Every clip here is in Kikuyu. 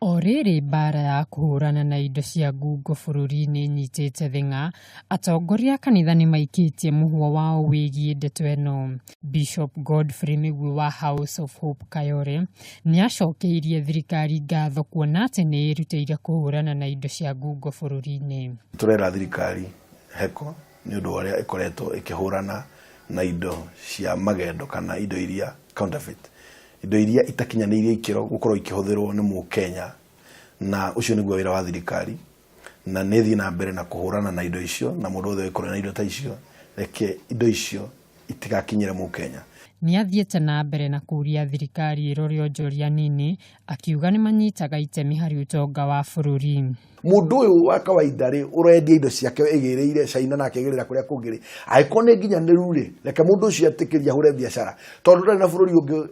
O rĩrĩ mbaara ya kũhũrana na indo cia ngungo bũrũri-inĩ ĩnyitĩte thing'a, atongoria a kanitha nĩmaikĩtie mũhwa wao wĩgiĩ ndeto ĩno. Bishop Godfrey Mĩgwi wa House of Hope Kayore nĩacokeirie thirikari ngatho kuona atĩ nĩĩrutĩire kũhũrana na indo cia ngungo bũrũri-inĩ. Tũrera thirikari heko nĩ ũndũ wa ũrĩa ĩkoretwo ĩkĩhũrana na indo cia magendo kana indo iria counterfeit, indo iria itakinyanĩirie ikĩro gũkorwo ikĩhũthĩrwo nĩ mũkenya, na ũcio nĩguo wĩra wa thirikari, na nĩ ĩthiĩ na mbere na kũhũrana na indo icio, na mũndũ wothe ũgĩkorwo na indo ta icio, reke indo icio itigakinyĩre mũkenya. Nĩathiĩte na mbere na kũria thirikari ĩrore onjoria nini akiuga nĩmanyitaga itemi harĩ ũtonga wa bũrũri. Mũndũ ũyũ wa kawaida rĩ, ũrendia indo ciake ĩgĩrĩire China na akĩgĩrĩra kũrĩa kũngĩ rĩ, angĩkorwo nĩ nginyanĩru rĩ, reke mũndũ ũcio etĩkĩrie ahũre biacara, tondũ ndarĩ na bũrũri ũngĩ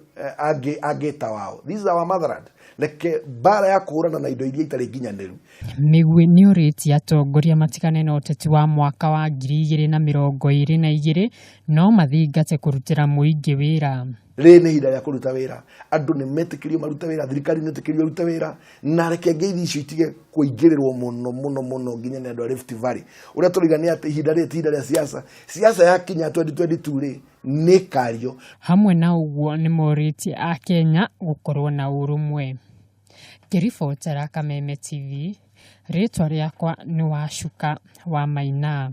angĩta wao. This is our motherland. Reke mbara ya kũhũrana na indo iria itarĩ nginyanĩru. Mĩgwi nĩorĩtie atongoria matigane na ũteti wa mwaka wa 2022 no mathingate kũrutĩra mũingĩ wĩra. Rĩrĩ nĩ ihinda rĩa kũruta wĩra, andũ nĩ metĩkĩrio marute wĩra, thirikari nĩ ĩtĩkĩrio ĩrute wĩra, na reke ngeithi icio itige kũingĩrĩrwo mũno mũno mũno nginya nĩ andũ a Rift Valley. Ũrĩa tũroiga nĩ atĩ ihinda rĩrĩ ti ihinda rĩa siasa, siasa yakinya 2022 rĩ, nĩ ĩkario. Hamwe na ũguo nĩmorĩtie akenya gũkorwo na ũrũmwe. Ngĩribotera Kameme TV, rĩtwa rĩakwa nĩ Wacuka wa Maina.